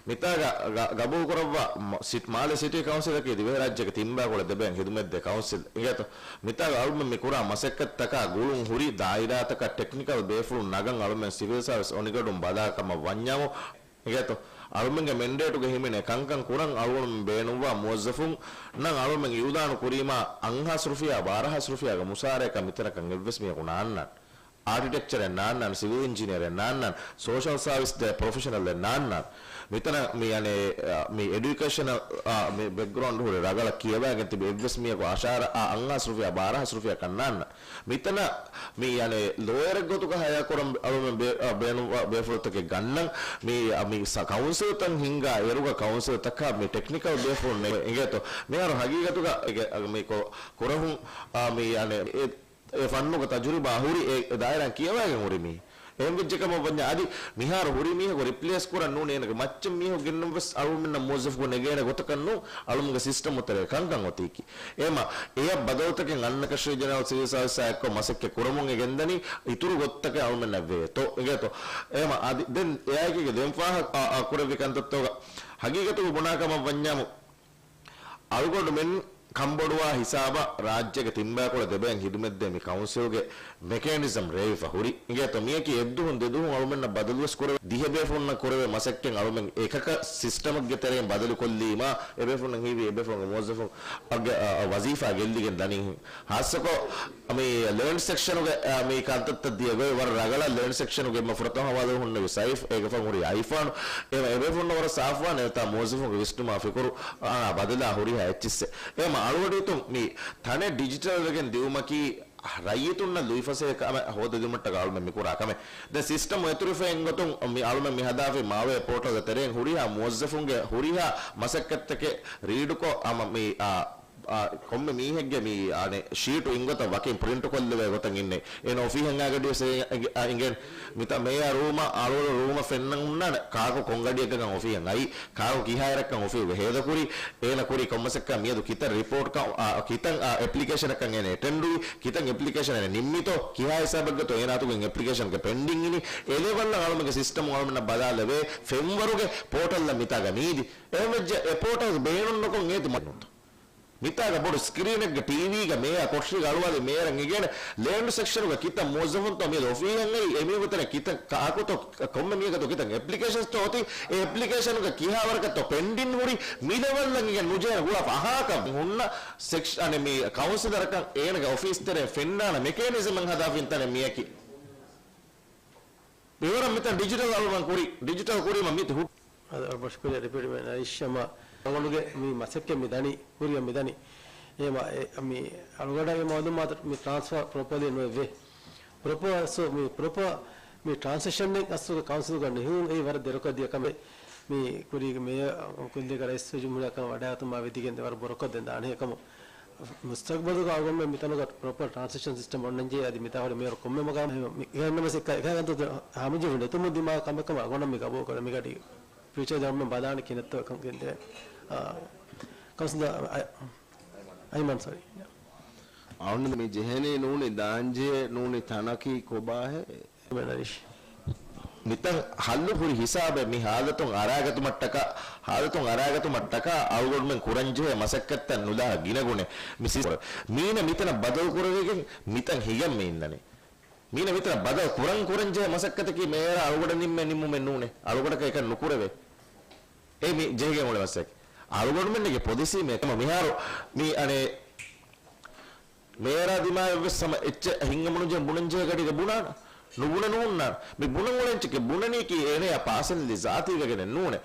މިތާގަ ގަ-، ގަބޫލުކުރައްވާ މ-، ސިޓް-، މާލެ ސިޓީ ކައުންސިލަކީ ދިވެހިރާއްޖޭގެ ތިންބައިކުޅަ ދެބައިން ހިދުމަތްދޭ ކައުންސިލް. އިނގޭތޯ؟ މިތާގަ އަޅުމެން މި ކުރާ މަސައްކަތްތަކާ ގުޅުން ހުރި ދާއިރާތަކަށް ޓެކްނިކަލް ބޭފުޅުން ނަގަން އަޅުމެން ސިވިލް ސާވިސް އޮނިގަނޑުން ބަލާ ކަމަށް ވަންޏާމު، އިނގޭތޯ؟ އަޅުމެންގެ މެންޑޭޓުގަ ހިމެނޭ ކަންކަން ކުރަން އަޅުގަނޑުމެން ބޭނުންވާ މުވައްޒަފުންނަށް އަޅުމެން އިއުލާނު ކުރީމާ އަށްހާސް ރުފިޔާ، ބާރަހާސް ރުފިޔާގެ މުސާރަޔަކަށް މިތަނަކަށް އެއްވެސް މީހަކު ނާންނާނެ. އާކިޓެކްޗަރެއް ނާންނާނެ، ސިވިލް އިންޖިނިއަރެއް ނާންނާނެ، ސޯޝަލް ސާވިސް ދޭ ޕްރޮފެޝަނަލްއެއް ނާންނާނެ. މިތަނަށް މި، އަނެއް، އަ، މި އެޑިއުކޭޝަނަލް، އަ، މި ބެކްގްރައުންޑް ހުރި ރަގަޅަށް ކިޔަވައިގެން ތިބި އެއްވެސް މީހަކު އަށާރަ، އަށް ހާސް ރުފިޔާ، ބާރަ ހާސް ރުފިޔާ ކަން ނާންނާނެ. މިތަނަށް މި، އަނެއް، ލޯޔަރެއް ގޮތުގަ ހަޔާ ކުރަން އަޅުމެން ބޭ-، އަ، ބޭނުންވާ ބޭފުޅުތަކެއް ގަންނަން. މި، އަ، މި ސަ-، ކައުންސިލްތައް ހިންގާ އިރުގަ ކައުންސިލްތަކަށް މި ޓެކްނިކަލް ބޭފުޅުން ނެ-، އިނގޭތޯ. މިހާރު ހަގީގަތުގަ އެގެ-، އަ، މި ކޮ-، ކުރަހުން، އަ، މި، އަނެއް، އެ އެ ފަންނުގެ ތަޖުރިބާ ހުރި އެ، އެ ދާއިރާއިން ކިޔަވައިގެން ހުރި މީ. އެހެން ވެއްޖެ ކަމަށް ވަންޏާ އަދި މިހާރު ހުރި މީހަކު ރިޕްލޭސް ކުރަން ނޫނީ އޭނަގެ މައްޗަށް މީހަކު ގެންނަން ވެސް އަޅުމެންނަށް މުވައްޒަފަކު ނެގޭނެ ގޮތަކަށް ނޫން އަޅުމުގެ ސިސްޓަމް އުތަރޭ ކަންކަން އޮތީކީ. އޭމަ އެޔަށް ބަދަލުތަކެއް އަންނަ ކަށީ ޖެނެރަލް ސިވިލް ސާވިސްއާ އެއްކޮށް މަސައްކަތް ކުރަމުން އެ ގެންދަނީ އިތުރު ގޮތަކަށް އަޅުމެންނަށް ވޭތޯ. އިނގޭތޯ؟ އޭމަ އަދި ދެން އެއާއެކީގެ ދެން ފާހަ-، އާ، އާ، ކުރެއްވި ކަންތައްތޯގަ ހަގީގަތުގަ ބުނާ ކަމަށް ވަންޏާމު އަޅުގަނޑުމެން ކަންބޮޑުވާ ހިސާބަށް ރާއްޖޭގެ ތިންބައިކުޅަ ދެބައިން ހިދުމަތްދޭ މި ކައުންސިލްގެ މެކޭނިޒަމް ރޭވިފަ ހުރި. އިނގޭތޯ މިއަކީ އެއްދުހުން ދެދުހުން އަޅުމެންނަށް ބަދަލުވެސް ކުރެވޭ، ދިހަ ބޭފުޅުންނަށް ކުރެވޭ މަސައްކަތް އަޅުމެން އެކަކަށް ސިސްޓަމެއްގެ ތެރެއިން ބަދަލުކޮށްލީމާ އެބޭފުޅުންނަށް ހީވީ އެބޭފުޅުންގެ މުވައްޒަފުން އަގެ-، އަ، އަ، ވަޒީފާ ގެއްލިގެން ދަނީ. ހާއްސަކޮށް މި ލޭންޑް ސެކްޝަނުގެ، އާ، މި ކަންތައްތައް ދިޔަ ގޮތް ވަރަށް ރަގަޅަށް ލޭންޑް ސެކްޝަނުގެ އެންމެ ފުރަތަމަ ހަވާލު ހުންނެވި ސައިފް އޭގެ ފަހު ހުރި އައިފާނު. އެ އެބޭފުންނަށް ވަރަށް ސާފުވާނެ އެތާ މުވައްޒަފުންގެ ވިސްނުމާ ފިކުރު، އާ، ބަދަލާ ހުރިހާ އެއްޗިއްސެއް. އެ މަ އަޅުގަޑިތުން މި ތަނެއް ޑިޖިޓަލް ވެގެން ދިއުމަކީ ރައްޔިތުންނަށް ލުއިފަސޭހަ ކަމެއް ހޯދެދިނުމަށްޓަކާ އަޅުމެން މިކުރާ ކަމެއް. ދެން ސިސްޓަމް އެތުރިފައިން ގޮތުން މި އަޅުމެން މި ހަދާފި މާވޭ ޕޯޓަލްގެ ތެރެއިން ހުރިހާ މުވައްޒަފުންގެ ހުރިހާ މަސައްކަތްތަކެއް ރީޑުކޮށް ހަމަ މި، އާ، އާ، ކޮންމެ މީހެއްގެ މި، އާނެ، ޝީޓު އިންގޮތަށް ވަކިން ޕްރިންޓު ކޮށްލެވޭ ގޮތަށް އިންނެ. އޭނަ އޮފީހަށް އައިގަޑި ވެސް އެ، އެ، އާ، އިނގެން މިތާ މޭޔާ ރޫމަށް އަޅުގަޑު ރޫމަށް ފެންނަން ހުންނާނެ ކާކު ކޮންގަޑިއެއްގަކަން އޮފީހަށް އައީ، ކާކު ކިހާއިރަކަން އޮފީހުގެ ހޭދަކުރީ، އޭނަ ކުރީ ކޮންމަސައްކަ މިއަދު ކިތައް ރިޕޯޓްކަން، އާ، ކިތަން، އާ، އެޕްލިކޭޝަނަކަން އޭނަ އެޓެންޑުވީ، ކިތަން އެޕްލިކޭޝަން އޭނަ ނިންމިތޯ، ކިހާ ހިސާބެއްގަތޯ އޭނާތުގެ އެޕްލިކޭޝަންގެ ޕެންޑިން އިނީ، އެލެވަލް އަޅުމެގެ ސިސްޓަމު އަޅުމެންނަށް ބަލާލެވޭ، ފެންވަރުގެ ޕޯޓަލްއަށް މިތާގަ މީދި. އެހެންވެއްޖެ އެ ޕޯޓަލް ބޭނުންނުކޮށް އޭތި މަނުތަ. މިތާގަ ބޮޑު ސްކްރީނެއްގެ ޓީވީގަ މޭޔާ ކޮޓަރީގަ އަޅުވާލި މޭޔަރަށް އިނގޭނެ ލޭންޑް ސެކްޝަނުގަ ކިތައް މުވައްޒަފުންތޯ މިއަދު އޮފީހަށް އައީ އެމީހުން ކިތަން ކާކުތޯ ކޮންމެ މީހަކަށްތޯ ކިތަން އެޕްލިކޭޝަންސްތޯ އޮތީ އެ އެޕްލިކޭޝަނުގަ ކިހާވަރަކަށްތޯ ޕެންޑިން ހުރީ މިލެވަލްއަށް އިނގެން ނުޖެހޭނެ ގުޅާފަ އަހާކަށް ހުންނަ ސެކްޝަ-، އަނެ މި ކައުންސިލަރަކަށް އޭނަގެ އޮފީސް ތެރެއިން ފެންނާނެ މެކޭނިޒަމެއް ހަދާފަ އިންތަނެ މިއަކީ. މިވަރަށް މިތަން ޑިޖިޓަލް އަޅުމަން ކުރި، ޑިޖިޓަލް ކުރީމަ މި ހު-، އަދަ އަޅު ބޮޑު ޝުކުރިއްޔާ ރިޕީޓް ވެ ނަރީޝް ހަމަ އަޅުގަނޑުގެ މި މަސައްކަތް މި ދަނީ، ކުރިއަށް މި ދަނީ. އެ މަ-، އެ މި އަޅުގަނޑަށް އެ މައުލޫމާތު މި ޓްރާންސްފާ ޕްރޮޕަލީ ނުވެވޭ. ޕްރޮޕަރ، ސޯ، މި ޕްރޮޕަރ މި ޓްރާންސެކްޝަން އަސްލުގެ ކައުންސިލުގަ ނެހުން އެއީ ވަރަށް ދެރަކޮށް ދިޔަ ކަމެއް. މި ކުރީގެ މޭޔަރ ކުއްލިއަކަށް ރައީސުލްޖުމްހޫރިއްޔާ ކަމަށް ވަޑައިގަތުމާ ވެދިގެން ވަރަށް ބޮޑަކޮށް ދެން ދާނެ އެކަމު. މުސްތަގްބަލުގަ އަޅުގަނޑުމެން މިތަނުގަ ޕްރޮޕަރ ޓްރާންސެކްޝަން ސިސްޓަމް އޮންނަންޖެހޭ އަދި މިތާ ހުރި މޭޔަރު ކޮންމެ މަގާމެއް ހެމަ-، މި ގެންނަމަސް އެކަ-، އެކަހަލަ ހަމަޖެހުން ނެތުމުން ދިމާ ކަމެއް ކަމަށް އަޅުގަނޑަށް މި ގަބޫލު ކުރޭ. މިގަޑި ފިއުޗަރ ގަވަރމަންޓް ބަލާނެ ކިހިނެއްތޯ އެކަން ގެންދެވޭ. އާ، ކައުންސިލަރ އަ-، އައިމަން، ސޮރީ. އަޅުގަނޑު މި ޖެހެނީ ނޫނީ ދާންޖެހޭ ނޫނީ ތަނަކީ ކޮބާހޭ؟ މިތަން ހައްލު ހުރި ހިސާބެއް މި ހާލަތުން އަރާގަތުމަށްޓަކާ، ހާލަތުން އަރާގަތުމަށްޓަކާ އަޅުގަނޑުމެން ކުރަންޖެހޭ މަސައްކަތްތައް ނުލާ ގިނަގުނެ މި ސިސްޓަމް. މީނަ މިތަނަށް ބަދަލު ކުރެވިގެން މިތަން ހިގަން މި އިންނަނީ. މީނަ މިތަނަށް ބަދަލު ކުރަން ކުރަންޖެހޭ މަސައްކަތަކީ މޭޔަރާ އަޅުގަނޑަށް ނިންމޭ ނިންމުމެއް ނޫނޭ. އަޅުގަނޑަކަށް އެކަން ނުކުރެވޭ. އެ މި ޖެހިގެން އުޅޭ މަސައްކަތް. އަޅުގަނޑުމެންނެގެ ޕޮލިސީ މޭ ކަމަށް މިހާރު މި އަނެއް މޭޔަރާ ދިމާއަށްވެސް ހަމަ އެއްޗެއް ހިނގަމުނުޖެހެން ބުނަންޖެހޭ ގަޑީގަ ބުނާނަ. ނުބުނެ ނޫންނާނަ. މި ބުނަން އުޅެން ޗެކެއް ބުނަނީކީ އޭނަޔާ ޕާސަނަލީ ޒާތީވެގެނެއް ނޫނޭ.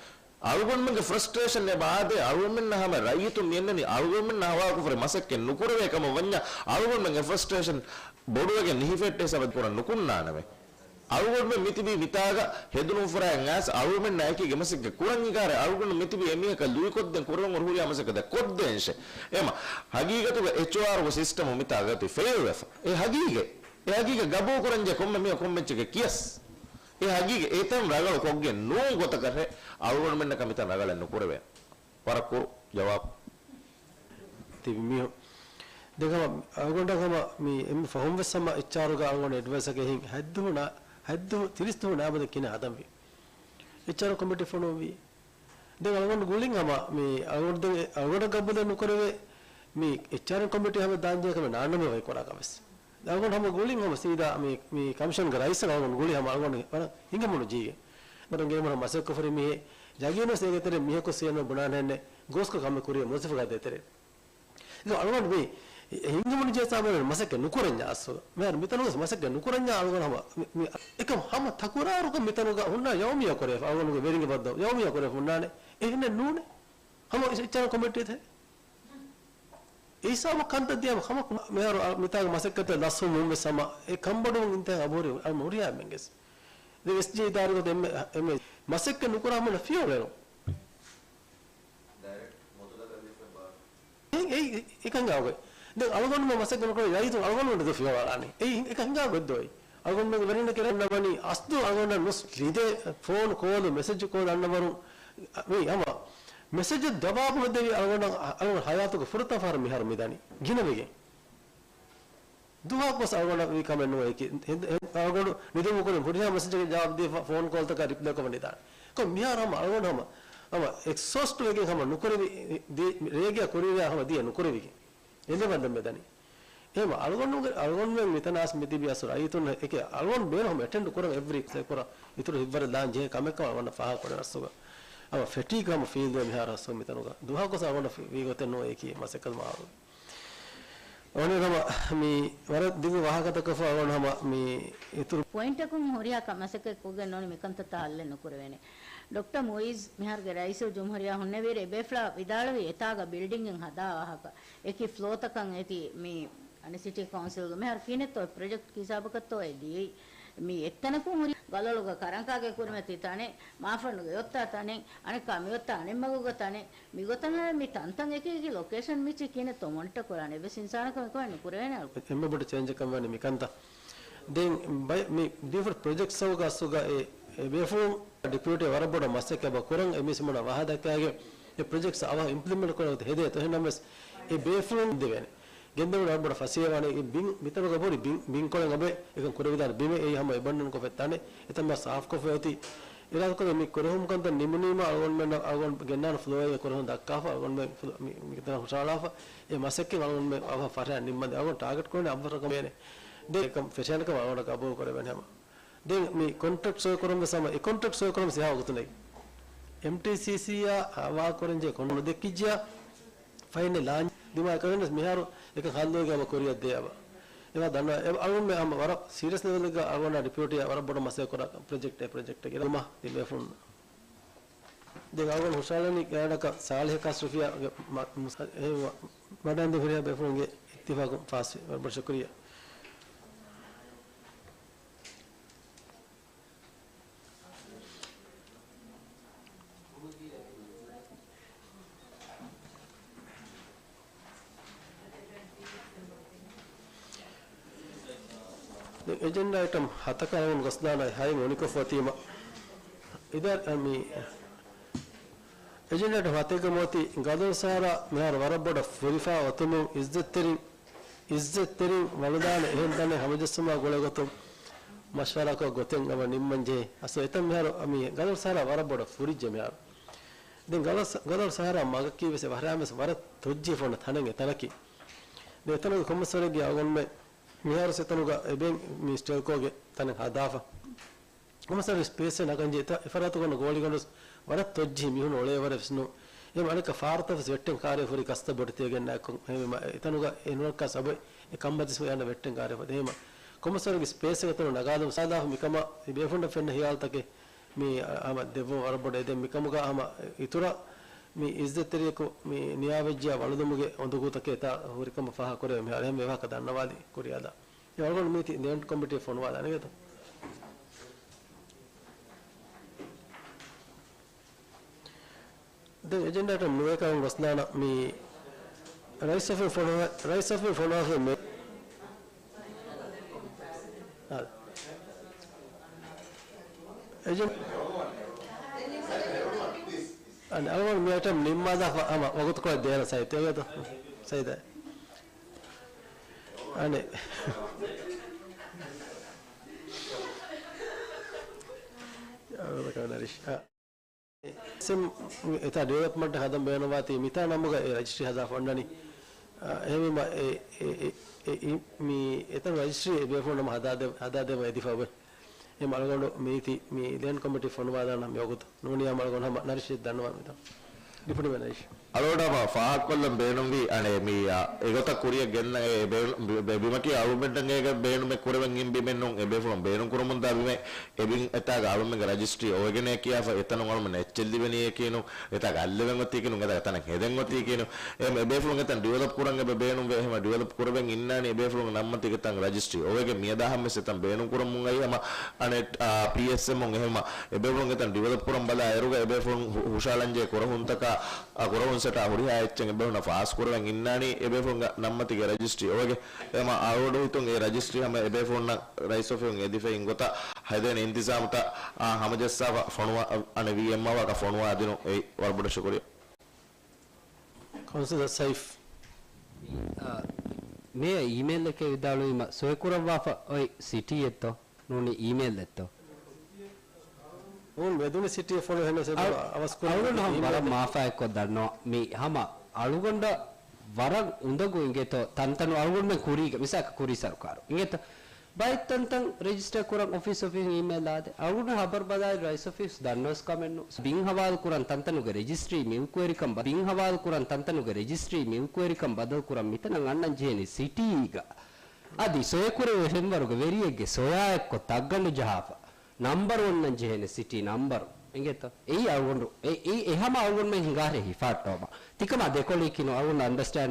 އަޅުގަނޑުމެންގެ ފްރަސްޓްރޭޝަން އެބަ އާދޭ، އަޅުގަނޑުމެންނަށް ހަމަ ރައްޔިތުން މި އަންނަނީ އަޅުގަނޑުމެންނަށް ހަވާލުކޮށްފައި މަސައްކަތް ނުކުރެވޭ ކަމަށް ވަންޏާ، އަޅުގަނޑުމެންގެ ފްރަސްޓްރޭޝަން ބޮޑުވެގެން ނިހިފެއްޓޭ ސަބަދު ކުރަން ނުކުންނާނެވެ. އަޅުގަނޑުމެން މިތިބީ މިތާގަ ހެދުނުފުރާއެއް އައިސް އަޅުގަނޑުމެންނާ އެކީ ގެމަސެއްގެ ކުރަން އިގާރެ އަޅުގަނޑު މިތިބީ އެމީހަކަށް ލުއިކޮށްދޭން ކުރެވެން ހުރިހާ މަސައްކަތެއް ކޮށްދޭންށެ. އެމަ ހަގީގަތުގަ އެޗްއޯއާރުގެ ސިސްޓަމު މިތާ ގަތު ފެއިލް ވެފަ. އެ ހަގީގަތް. އެ ހަގީގަތް ގަބޫލު ކުރަންޖެ ކޮންމެ މީހަކު ކޮންމެއްޗެކޭ ކިޔަސް. އެ ހަގީގަތް އެތަން ރަނގަޅު ކޮށްގެން ނޫން ގޮތަކަށް ރޭ އަޅުގަނޑުމެންނަކަށް މިތަން ރަނގަޅަށް ނުކުރެވޭ. ވަރަށް ކުރު ޖަވާބު. ތިބި މީހުން. ދެން ހަމަ އަޅުގަނޑަށް ހަމަ މި އެންމެ ފަހުން ވެސް ހަމަ އެޗްއާރުގަ އަޅުގަނޑު އެޑްވައިސަކަށް ހިން ހަތްދުހު ނާ-، ހަތްދުހު ތިރީސް ދުހު ނާބަދަ ކިނެ ހަދަންވީ. އެޗްއާރު ކޮމިޓީ ފޮނުވީ. ދެން އަޅުގަނޑު ގުޅިން ހަމަ މި އަޅުގަނޑު ދެން އަޅުގަނޑަށް ގަބޫލެއް ނުކުރެވޭ މި އެޗްއާރް ކޮމިޓީ ހަމަ ދާންޖެހޭ ކަމެއް ނާންނަމޭ ވަކި ކުރާ ކަމެއް. އަޅުގަނޑު ހަމަ ގުޅިން ހަމަ ސީދާ މި، މި ކަމިޝަންގެ ރައީސަށް އަޅުގަނޑު ގުޅި ހަމަ އަޅުގަނޑު ވަރަށް ހިނގަމުނު ޖީގެ. ވަރަށް ގޭމުނަ މަސައްކަތްކުރި މީހެއް ޖަގީނުވެސް އޭގެ ތެރެ މީހަކު ސީއެމްއެ ބުނާނެ ހެންނެ ގޯސްކޮ ކަމެއް ކުރިޔަ މުވައްޒަފުގެ ދޭތެރޭ. އެކަމް އަޅުގަނޑު މި ހިނގަމުނު ޖޭސާބަން މަސައްކަތް ނުކުރަންޏާ އަސްލު. މިހާރު މިތަނުގަ މަސައްކަތް ނުކުރަންޏާ އަޅުގަނޑު ހަމަ މި، މި، އެކަމް ހަމަ ތަކުރާރުކޮށް މިތަނުގަ ހުންނާ ޔައުމިއްޔާ ކުރެވިފަ. އަޅުގަނޑުގެ ވެރިންގެ ބައްދަލު ޔައުމިއްޔާ ކުރެވިފަ ހުންނާނެ. އެހެނެއް ނޫނޭ. ހަމަ އެޗްއާރް ކޮމިޓީތައް. އެ ހިސާބަށް ކަންތައް ދިޔަ ހަމަ މިހާރު މިތާގެ މަސައްކަތަށް ލަސްވުމުން ވެސް ހަމަ އެ ކަންބޮޑުވުން އިންތިހާ އަބުރި ހުރިހާ އެންމެންގެސް. ދެން އެސްޖީ އިދާރީގަ އެންމެ، އެންމެ މަސައްކަތް ނުކުރާ ހަމަ ފިޔަވަޅު އެއް، އެ، އެ، އެކަން ގާގޮތް. ދެން އަޅުގަނޑުމެން މަސައްކަތް ނުކުރާ ރައްޔިތުން އަޅުގަނޑުމެން ދެ ފިޔަވަޅާނީ. އެ، އެކަން ގާގޮތް ދޯއި. އަޅުގަނޑުމެން ވެރިންނަކީ ރަންނަ ވަނީ އަސްލު އަޅުގަނޑަށް ނުސް ލިދޭ ފޯނު ކޯލު މެސެޖު ކޯލް އަންނަވަރު މި ހަމަ މެސެޖެއް ޖަވާބު ދެވި އަޅުގަނޑަށް، އަޅުގަނޑު ހަޔާތުގެ ފުރަތަމަ ފަހަރަށް މިހާރު މިދަނީ ގިނަވެގެން. ދުވަހަކުވެސް އަޅުގަނޑަށް ވީ ކަމެއް ނުވޭ. އަޅުގަނޑު ނިދުމުގެ ކުރިން ހުރިހާ މެސެޖެއްގެ ޖަވާބު ދީފަ، ފޯން ކޯލްތަކަށް ރިޕްލައި ކޮށްފަ ނިދާނެ. ކޮން މިހާރު ހަމަ އަޅުގަނޑު ހަމަ، ހަމަ އެކްސޯސްޓް ވެގެން ހަމަ ނުކުރެވި، ދި-، ރޭގެ ކުރިން ހަމަ ދިޔަ ނުކުރެވިގެން. އެންމެ ބައްދަލު މިދަނީ. އެހެން އަޅުގަނޑުގެ، އަޅުގަނޑުމެން މިތަނާސް މިތިބި އަސް ރައްޔިތުން އެކެ އަޅުގަނޑު ބޭނުން ހަމަ އެޓެންޑް ކުރަން އެވްރީ ކުރަން އިތުރު ހިތްވަރެއް ދާން ޖެހޭ ކަމެއް ކަމަށް އަޅުގަނޑަށް ފާހަގަ ކުރަން އަސްލުގަ. އަމަ ފެޓީގް ހަމަ ފީލް ދޭ މިހާރު އަސްލު މިތަނުގަ. ދުވަހަކުވެސް އަޅުގަނޑަށް ވީ ގޮތެއް ނުވޭ އެކި މަސައްކަތު މާހައުލު. އަޅުގަނޑު ހަމަ މި ވަރަށް ދިގު ވާހަކަތަކަށްފަހު އަޅުގަނޑު ހަމަ މި އިތުރު ޕޮއިންޓަކުން ހުރިހާ ކަ-، މަސައްކަތް ކޮށްގެން ނޫނީ މިކަންތައްތައް ހައްލެއް ނުކުރެވޭނެ. ޑޮކްޓަރ މުއިޒް މިހާރުގެ ރައީސުލްޖުމްހޫރިއްޔާ ހުންނެވިއިރު އެބޭފުޅާ ވިދާޅުވީ އެތާގަ ބިލްޑިންގެއް ހަދާ ވާހަކަ. އެކި ފްލޯތަކަށް އޭތި މި އަނެއް ސިޓީ ކައުންސިލްގެ މިހާރު ކިހިނެއްތޯ ޕްރޮޖެކްޓް ހިސާބަކަށްތޯ އެ ދިޔައީ. މި އެއްތަނަކުން ހުރި ގަލޮޅުގަ ކަރަންކާގެ ކުރިމަތި ތަނެއް، މާފަންޑުގެ އޮތްތާ ތަނެއް، އަނެއްކާ މިއޮތްތާ އަނެއްމަގުގަ ތަނެއް، މިގޮތަށް މި ތަންތަން އެކި އެކި ލޮކޭޝަން މިއްޗި ކިހިނެއްތޯ މޮނިޓަ ކުރާނެ އެއްވެސް އިންސާނަކަށް މިކަމެއް ނުކުރެވޭނެ އަޅުގަނޑު. އެންމެ ބޮޑު ޗޭންޖަކަށް ވަނީ މިކަންތައް. ދެން ބައެއް މި ޑިފަރެންޓް ޕްރޮޖެކްޓްސް އަސްލުގަ އެ، އެ ބޭފުޅުން ޑިޕިއުޓީ ވަރަށް ބޮޑަށް މަސައްކަތް ކުރަން އެ މީސްމުންނަށް ވާހަކަ ދައްކާގެ އެ ޕްރޮޖެކްޓްސް އަވަހަށް އިމްޕްލިމެންޓް ކުރަން ހެދޭތޯ އެހެންނަމަވެސް އެ ބޭފުޅުން ދެވޭނެ. ގެންދެވުނު ވަރަށް ބޮޑަށް ފަސޭހަވާނެ އެ ބިން، މިތަނުގަ ބޮޑު ބިން، ބިންކޮޅެއް އަބައި އެކަން ކުރެވިދާނެ ބިމެއް އެއީ ހަމަ އެބަންނަން ކޮށްފަ ތަނެއް އެތަން ސާފްކޮށްފަ އޮތީ. އިރާދަކުރޭ މި ކުރެހުން ކަންތައް ނިމުނީމަ އަޅުގަނޑުމެން އަޅުގަނޑު ގެންނާނެ ފްލޯއެއް ކުރެހުން ދައްކާފަ އަޅުގަނޑުމެން ފްލޯ-، މި، މިތަނަށް ހުށަހަޅާފަ އެ މަސައްކަތް އަޅުގަނޑުމެން އަވަހަށް ފަށާ ނިންމަންދެން އަޅުގަނޑު ޓާގެޓް ކުރަނީ އައްވަރަކަށް ވޭނެ. ދެން އެކަން ފެށޭނެކަމަށް އަޅުގަނޑަށް ގަބޫލު ކުރެވޭނެ ހަމަ. ދެން މި ކޮންޓްރެކްޓް ސޮއި ކުރަން ވެސް ހަމަ، އެ ކޮންޓްރެކްޓް ސޮއި ކުރަން ވެސް އެހާ ވަގުތުން ނެތް. އެމްޓީސީސީއާ ހަވާލުކުރަންޖެހޭ ކޮންޓްރެކްޓް ނުދެއްކިއްޖިޔާ ފައިން ލާންޗް ދިމާއަކަށް ވެސް މިހާރު އެކަން ހައްލުވެގެން ހަމަ ކުރިއަށް ދޭ އަބަ. އެވާ ދަންނަ، އެ އަޅުގަނޑުމެން ހަމަ ވަރަށް ސީރިއަސް ލެވެލްގަ އަޅުގަނޑާ ޑިޕިއުޓީއާ ވަރަށް ބޮޑަށް މަސައްކަތް ކުރާ ޕްރޮޖެކްޓް، އެ ޕްރޮޖެކްޓްގެ ލުމަށް ތި ބޭފުޅުން. ދެން އަޅުގަނޑު ހުށަހަޅަނީ ގާޑަކަށް ސާޅީހަކާ އަޝްރަފީއާގެ މަ-، މުސް-، އެ ވަ-، ވަޑައިގެން ހުރިހާ ބޭފުޅުންގެ އިއްތިފާޤުން ފާސްވި. ވަރަށް ބޮޑަށް ޝުކުރިއްޔާ. ދެން އެޖެންޑާ އައިޓަމް ހަތަކަށް އަޅުގަނޑު ގޮސްދާނަން ހަތް އޮނިކޮށްފަ އޮތީމަ. އިދާ-، މި އެޖެންޑާ އައިޓަމް ހަތެއްގަ މިއޮތީ ގަދަރު ސަހަރާ މިހާރު ވަރަށް ބޮޑަށް ފުރިފަ އޮތުމުން އިއްޒަތްތެރިން، އިއްޒަތްތެރިން ވަޅުދާނެ އެހެން ތަނެއް ހަމަޖައްސަމާ ގުޅޭ ގޮތުން މަޝްވަރާކޮށް ގޮތެއް އަމަ ނިންމަންޖެހޭ. އަސްލު އެތަން މިހާރު މި ގަދަރު ސަހަރާ ވަރަށް ބޮޑަށް ފުރިއްޖެ މިހާރު. ދެން ގަދަރު ސަ-، ގަދަރު ސަހަރާ މަގަކީ ވެސް އެ ވަހަރާމެސް ވަރަށް ތޮއްޖެހިފަ އޮންނަ ތަނެއް އެ ތަނަކީ. ދެން އެތަނުގެ ކޮމަސްވަރެއްގެ އަޅުގަނޑުމެން މިހާރު އެތަނުގަ އެބެން މި ސްޓެލްކޯގެ ތަނެއް ހަދާފަ. ކޮމަސްވަރުގެ ސްޕޭސްއެއް ނަގަންޖެހޭ އެތަ-، އެފަރާތުގަ އޮންނަ ގޯޅިގަނޑު ވަރަށް ތޮއްޖެހި މީހުން އުޅޭވަރެއް ވެސް ނޫން. އެހެން އަނެއްކާ ފާރުތައް ވެސް ވެއްޓެން ކާރިއަށް ހުރި ގަސްތައް ބޮޑެތި ގެންނަ އެއްކޮށް އެހެންވީމަ އެތަނުގަ އެ ނުރައްކާ ސަބައި އެ ކަންބަދިސް އަންނަ ވެއްޓެން ކާރިއަށް ފަދަ. އެހެންވީމަ ކޮމަސްވަރުގެ ސްޕޭސްއެއް އެތަނު ނަގާލަމު ސާދާފަ މިކަމަށް މި ބޭފުޅުންނަށް ފެންނަ ހިޔާލުތަކެއް މި ހަމަ ދެއްވުން ވަރަށް ބޮޑަށް އެދެން މިކަމުގަ ހަމަ އިތުރަށް މި އިއްޒަތްތެރިޔަކު މި ނިޔާވެއްޖެޔާ ވަޅުލުމުގެ އުނދަގޫތަކެއް އެތާ ހުރިކަމަށް ފާހަގަކުރެވޭ މިހާރު އެހެން އެވާހަކަ ދަންނަވާލި ކުރިއަށް އަދާ. އެ އަޅުގަނޑު މީތި ލޭންޑް ކޮމިޓީ ފޮނުވާލާނެ ގެތޯ. ދެން އެޖެންޑާ އައިޓަމް ނުވައެއް ކަމުން ގޮސްދާނަން މި ރައީސް އޮފީހުން ފޮނުވާ، ރައީސް އޮފީހުން ފޮނުވާފަ މި އާ. އެޖެން-، އަނެއް އަޅުގަނޑު މި އައިޓަމް ނިންމާލާފަ ހަމަ ވަގުތުކޮޅެއް ދޭނަން ސައިތޭގަތޯ. ސައިތޭ. އަނެއް. އަޅުގަނޑަކަށް ނަރިޝް. އާ. ސިމް އެތާ ޑިވެލޮޕްމަންޓް ހަދަން ބޭނުންވާތީ މިތާ ނަމުގަ އެ ރަޖިސްޓްރީ ހަދާފަ އޮންނަނީ. އާ، އެހެންވީމަ އެ، އެ، އެ، އެ، އި، މި އެތަން ރަޖިސްޓްރީ އެ ބޭފުޅުން ނަމަ ހަދާދެ-، ހަދާދެވުން އެދިފަ އޮވެ. އެ އަޅުގަނޑު މީތި މި ލޭންޑް ކޮމިޓީ ފޮނުވާލާނަން މި ވަގުތު. ނޫނީ އަޅުގަނޑު ހަމަ ނަރިޝް ދަންނަވާ މިތާ. ޑިޕުޓީ މެނޭޖަރ. އަޅުގަނޑު ހަމަ ފާހަގަކޮށްލަން ބޭނުންވީ، އަނެއް މި، އާ، އެގޮތަށް ކުރިއަށް ގެންނަ އެ ބޭނު-، ބި-، ބި-، ބިމަކީ އަޅުގަނޑުމެންގެ ބޭނުމެއް ކުރެވެން އިން ބިމެއް ނޫން. އެ ބޭފުޅުން ބޭނުން ކުރަމުންދާ ބިމެއް އެ ބިން އެތާގަ އަޅުމެންގެ ރަޖިސްޓްރީ އޮވެގެނޭ ކިޔާފަ، އެތަނުން އަޅުމެން އެއްޗެއް ލިބެނީއެކީނު، އެތާގަ އަތްލެވެން އޮތީކީނު، އެތާގަ ތަނެއް ހެދެން އޮތީކީނު، އެ ބޭފުޅުން އެތަން ޑިވެލޮޕް ކުރަން އެބަ ބޭނުންވޭ. އެހެމަ ޑިވެލޮޕް ކުރެވެން އިންނާނީ އެ ބޭފުޅުން ނަންމަތީގެ ތަން ރަޖިސްޓްރީ އޮވެގެން. މިއަދާ ހަމަވެސް އެތަން ބޭނުން ކުރަމުން އައި ހަމަ އަނެއް، އާ، ޕީއެސްއެމުން އެހެމަ އެ ބޭފުޅުން އެތަން ޑިވެލޮޕް ކުރަން ބަލާ އޭރުގަ އެ ބޭފުޅުން ހު-، ހުށަހަޅަންޖެހޭ ކުރަހުންތަކާ، އާ، ކުރަހުން ސެޓާ ހުރިހާ އެއްޗެއް އެ ބޭފުޅުންނަށް ފާސް ކުރެވެން އިންނާނީ އެ ބޭފުޅުންގެ ނަންމަތީގެ ރަޖިސްޓްރީ އޮވެގެން. އެހެމަ އަޅުގަނޑު ހިތުން އެ ރަޖިސްޓްރީ ހަމަ އެ ބޭފުޅުންނަށް ރައީސް އޮފީހުން އެދިފައި އިން ގޮތަށް ހެދޭނެ އިންތިޒާމުތައް، އާ، ހަމަޖައްސާފަ ފޮނުވާ، އަނެއް ވީއެމްއޯއަކަށް ފޮނުވާ ދިނުން އެއީ ވަރަށް ބޮޑަށް ޝުކުރިއްޔާ. ކައުންސިލަރ ސައިފް. އާ، މޭޔަ އީމެއިލްއެކޭ ވިދާޅުވީމަ ސޮއިކުރައްވާފަ އޮތް ސިޓީއެއްތޯ؟ ނޫނީ އީމެއިލްއެއްތޯ؟ އުން ވެދުނި ސިޓީއަށް ފޮނު ހެނެސް އަޅު-، އަވަސް ކުރި އަޅުގަނޑު ހަމަ ވަރަށް މާފާއެއްކޮށް ދަންނަވަން. މި ހަމަ އަޅުގަނޑަށް ވަރަށް އުނދަގޫ އިނގޭތޯ ތަންތަނު އަޅުގަނޑުމެން ކުރީގަ، މިސާލަކަށް ކުރީ ސަރުކާރު އިނގޭތޯ. ބައެއް ތަންތަން ރެޖިސްޓަރ ކުރަން އޮފީސް އޮފީހުން އީމެއިލް އާދޭ. އަޅުގަނޑު ހަބަރު ބަލާއިރު ރައީސް އޮފީސް ދަންނަވެސް ކަމެއްނު. ބިން ހަވާލު ކުރަން ތަންތަނުގެ ރެޖިސްޓްރީ މިލްކުވެރިކަން ބަ-، ބިން ހަވާލު ކުރަން ތަންތަނުގެ ރެޖިސްޓްރީ މިލްކުވެރިކަން ބަދަލު ކުރަން މިތަނަށް އަންނަން ޖެހޭނީ ސިޓީގަ. އަދި ސޮއިކުރެވޭ ފެންވަރުގެ ވެރިއެއްގެ ސޮޔާއެއްކޮށް ތައްގަނޑު ޖަހާފަ. ނަންބަރު އޮންނަން ޖެހޭނެ ސިޓީ ނަންބަރު. އިނގޭތޯ؟ އެއީ އަޅުގަނޑު އެ-، އެ-، އެ ހަމަ އަޅުގަނޑުމެން ހިނގާރޭ ހިފާއްޓަވަމާ. ތިކަމާ ދެކޮޅީކީނު އަޅުގަނޑު އަންޑަސްޓޭންޑް